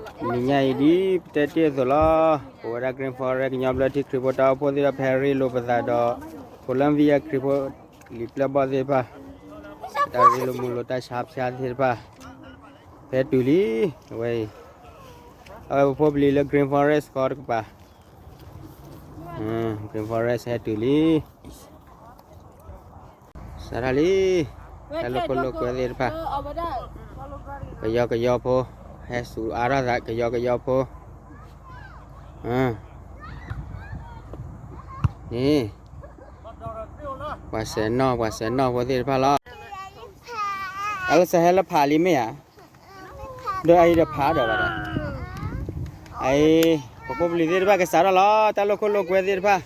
နံၤညါအံၤဒ်ပတဲတ့ၢ်အသိးလီၤ, ပဝဲဒၣ် Green Forest ကညီဘျၢထံခရံာ်ဖိတၢ်အိၣ်ဖှိၣ်သ့ၣ်ဒီး ဖဲရ့လိာ်ပသးဒီး Columbia ခရံာ်ဖိလံာ်ပျဲၢ်ဘီၣ်သ့ၣ်တဖၣ် တၢ်ရ့လိာ်မုာ်လိာ်တၢ်ဆါဖၠါသ့ၣ်တဖၣ် ဖဲတုၤလံ, အဝဲအံၤ အဝဲပဖိပလံၤလၢ Green Forest ဃီတကပၤ, Green Forest ဟဲတုၤလံ စးထီၣ်လံ, တၢ်လိာ်ခိၣ်လိာ်ကွဲသ့ၣ်တဖၣ်, ကယီကယီဖိ, ဟဲစူၤအါထီၣ်သးကယီကယီဖိ, န့ၣ်, ပှၤစဲးနီၣ် ပှၤစဲးနီၣ်ဖိသ့ၣ်တဖၣ်လီၤ. အလၢစဟဲလၢဖးလံမ့ၢ်ဧါ, ဒီးအအံၤဒီးဖးဒီးဘၣ်ဒီး, အအံၤ, ပဖိပလံၤသ့ၣ်တဖၣ်ကစးထီၣ်လီၤ တၢ်လိာ်ခိၣ်လိာ်ကွဲသ့ၣ်တဖၣ်,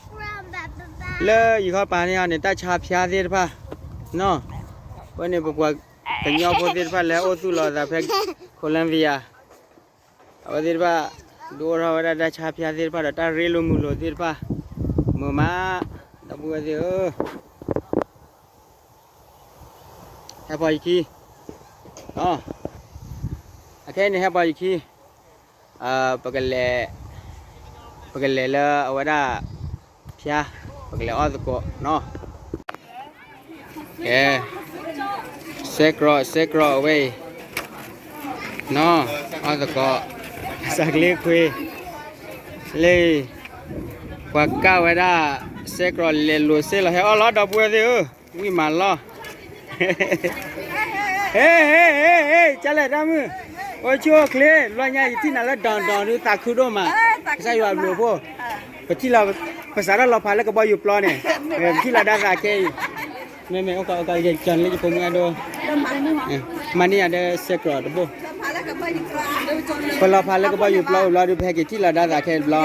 လၢယံၤခီပၤန့ၣ်အီၤန့ၣ် တၢ်ဆါဖၠါသ့ၣ်တဖၣ်, နီၢ်, အဝဲန့ၣ်ပပှၤကညီဖိသ့ၣ်တဖၣ်လၢအိၣ်သူၣ်လီၤအသးဖဲ Columbia အဝဲသ့ၣ်တဖၣ် ဒုးအိၣ်ထီၣ်ဝဲဒၣ်တၢ်ဆါဖၠါသ့ၣ်တဖၣ်ဒီးတၢ်ရ့လိာ်မုာ်လိာ်သ့ၣ်တဖၣ်, မုာ်မး, ဒီပုၢ်ဝဲၢ်သ့ၣ်ဧၢ, ဟဲပီၤယခံ, အခဲအံၤန့ၣ်ဟဲပီၤယခံ, ပကလဲၤ, ပကလဲၤလၢအဝဲဒၣ် ဖၠါ, ပကလဲၤအီၣ်သကိးနီၤ, ကဲ, စဲးကြီး စဲးကြီးအဝဲအံၤ, နီၤ, အီၣ်သကိး, စးကျ့ခွ့, လၢ, ပှၤကၢ်ဝဲဒၣ်, စဲးကြီးလဲၤလိာ်စ့ၢ်လီၤ ဟဲအီၣ်လီၤ ဒီပုၢ်ဝဲၢ်သ့ၣ်ဧၢ, ဝံၣ်မးလီၤ ဟ့ ဟ့ ဟ့ ဟ့ ကၢ်လဲၣ်တၢ်မုၣ်, အိၣ်ဆူၣ်အိၣ်ချ့ လီညါယထံၣ်နၤလၢဒီးဒီးဒုးသးခုဒိၣ်မး, ကစၢ်ယွၤဘျုးဖှိၣ်, ပထံၣ်လီၤ, ပစးထီၣ်လီၤဖးလၢကဘီယူၤပျီန့ၣ်, ပထံၣ်လီၤဒၣ်သးခဲအံၤ, မ့မ့ၢ်အိၣ်ကီးအိၣ်ကီး ယကၠီၤလၢယဖိမုၣ်အဒိ, မၤန့ၢ်ယၤဒီးစဲးကြီးတဘိ, ပလီၤဖးလၢကဘီယူၤပျီအိၣ်ဘျီဒုး ပဟဲက့ၤထံၣ်လီၤဒၣ်သးခဲအံၤတဘျီ,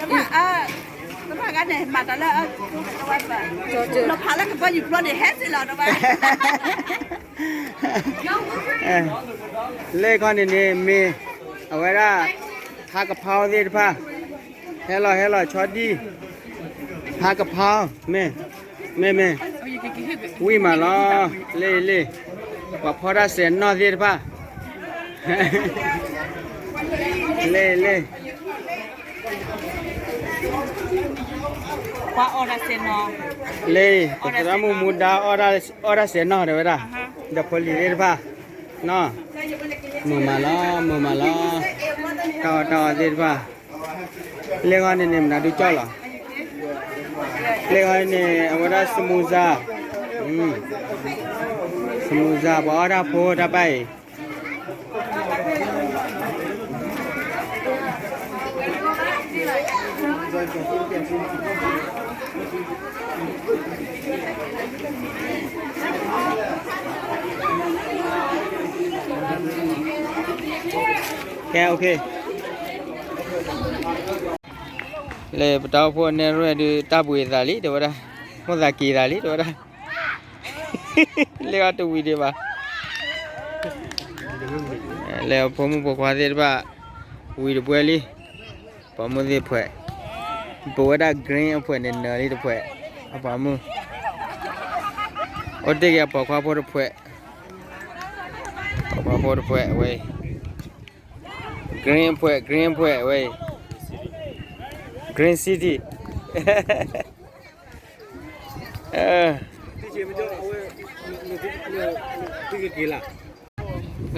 မ့ၢ် လီၤဖးလၢကဘီယူၤပျီန့ၣ် ဟဲစ့ၢ်လီၤဒီးဘၣ်, လၢခီန့ၣ်န့ၣ်မ့ၢ်, အဝဲဒၣ်, ဖါကဖါသ့ၣ်တဖၣ်, ဟဲလီၤဟဲလီၤဆီဒံၣ်, ဖါကဖါ, မ့ၢ်, မ့ၢ်မ့ၢ်, ဝံၣ်မးလီၤ, လ့ၢ်လ့ၢ်, ပှၤဖီတၢ်စဲးနီၣ်သ့ၣ်တဖၣ်, လ့ၢ်လ့ၢ် လၢ, ပသရၣ်မုၣ်မူဒါ, အီၣ်တၢ်စဲးနီၣ်တဲဝဲဒၣ်, ဒီးဖိလံၤသ့ၣ်တဖၣ်, နီၤ, မုာ်မးလီၤ မုာ်မးလီၤ, တၢ်အီၣ်တၢ်အီသ့ၣ်တဖၣ်, လၢဂီၢ်န့ၣ်န့ၣ် မနုၤဒုးကၠီၣ်လီၤ, လၢဂီၢ်န့ၣ် အဝဲဒၣ်စမူစၤ, စမူစၤ ပှၤအီၣ်တၢ်ဖိတၢ်ပၢ်အံၤ ကဲ, လၢပတၢ်အိၣ်ဖှိၣ်နဲၣ်ရွဲၣ်ဒုး တၢ်ဘှံးသးလံ တဲဝဲဒၣ်, မိၣ်သးက့ၤသးလံ တဲဝဲဒၣ်, လၢအတဝံၤဒံးဘၣ်, လၢအဖိမုၣ်ဖိခွါသ့ၣ်တဖၣ် ဝံၤတပွဲလံ, ပိာ်မုၣ်သ့ၣ်တဖှဲး, ပဝဲဒၣ် green အဖှဲးန့ၣ် နၢၤလံတဖှဲး, အပိာ်မုၣ်, အိၣ်တ့ၢ်က့ၤအပိာ်ခွါဖိတဖှဲး, ပိာ်ခွါဖိတဖှဲးအဝဲအံၤ, green အဖှဲး, green အဖှဲးအဝဲအံၤ, green city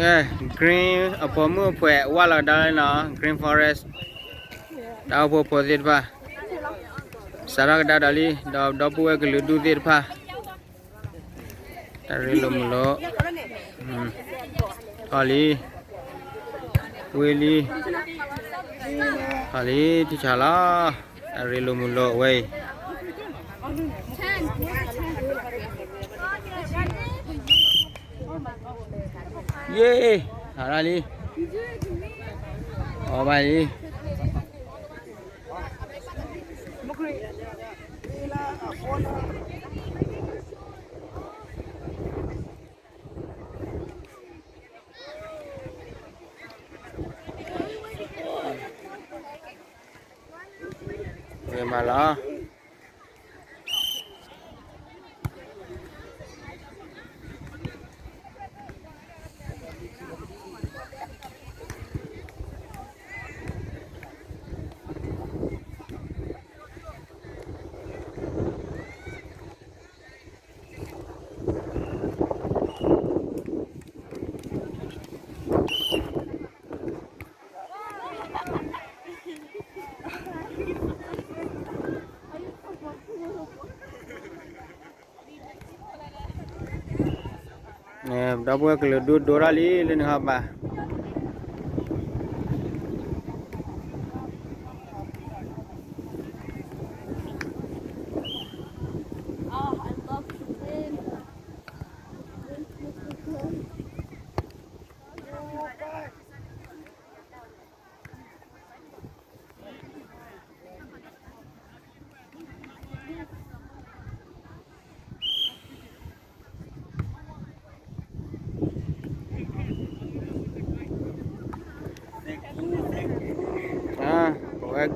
ကဲ, green အပိာ်မုၣ်အဖှဲး ဝၢ်လီၤကဒါလံနီၤ, green forest, တၢ်အိၣ်ဖှိၣ်ဖိသ့ၣ်တဖၣ်, စးထီၣ်ကဒါဒီးလံ, ဒီးဒီပုၢ်ဝဲၢ်ကလုာ်ဒူၣ်သ့ၣ်တဖၣ်, တၢ်ရ့လိာ်မုာ်လိာ်, ထီၣ်လံ, ဝ့ၢ်လံ, ထီၣ်လံ ထံဆးလီၤ, တၢ်ရ့လိာ်မုာ်လိာ်ဝဲအံၤ ယ့, ဟးထီၣ်လံ, အီၣ်ဘၣ်လံ, ဝဲမးလီၤ. ဒီပုၢ်ဝဲၢ်ကလုာ်ဒူၣ်ဒိတၢ်လံလၢနဟီၣ်ဘၣ်.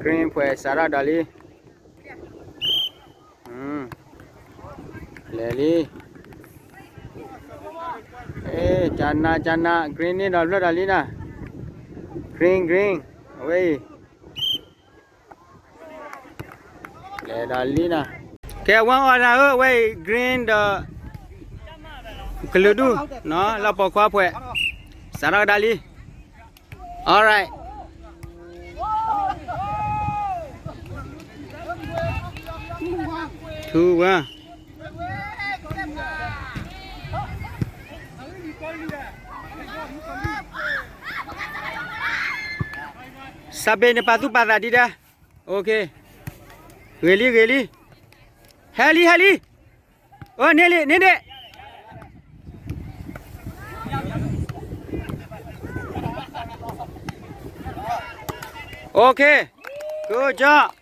Green ပှဲၤစးထီၣ်ဒီးလံ. လဲၤလံ. ကနၣ်ကနၣ် green န့ၣ်ဒီးဖျၢၣ်ဒီးလံနၤ. Green green အဝဲအံၤ လဲၤဒီးလံနၤ. ကဲ one order ဧၢ အဝဲအံၤ green ဒီး ကလုာ်ဒူၣ် လီၢ်ပိာ်ခွါဖှဲး စးထီၣ်ကဒါလံ. Alright. Two one. စးဘ့ၣ်န့ၣ် ပာ်သူၣ်ပာ်သးဒံးဒၣ်. ဂ့ၤလံ ဂ့ၤလံ. ဟဲလံ ဟဲလံ. အိ န့ၢ်လံ န့ၢ်ဒံး. Okay, good job.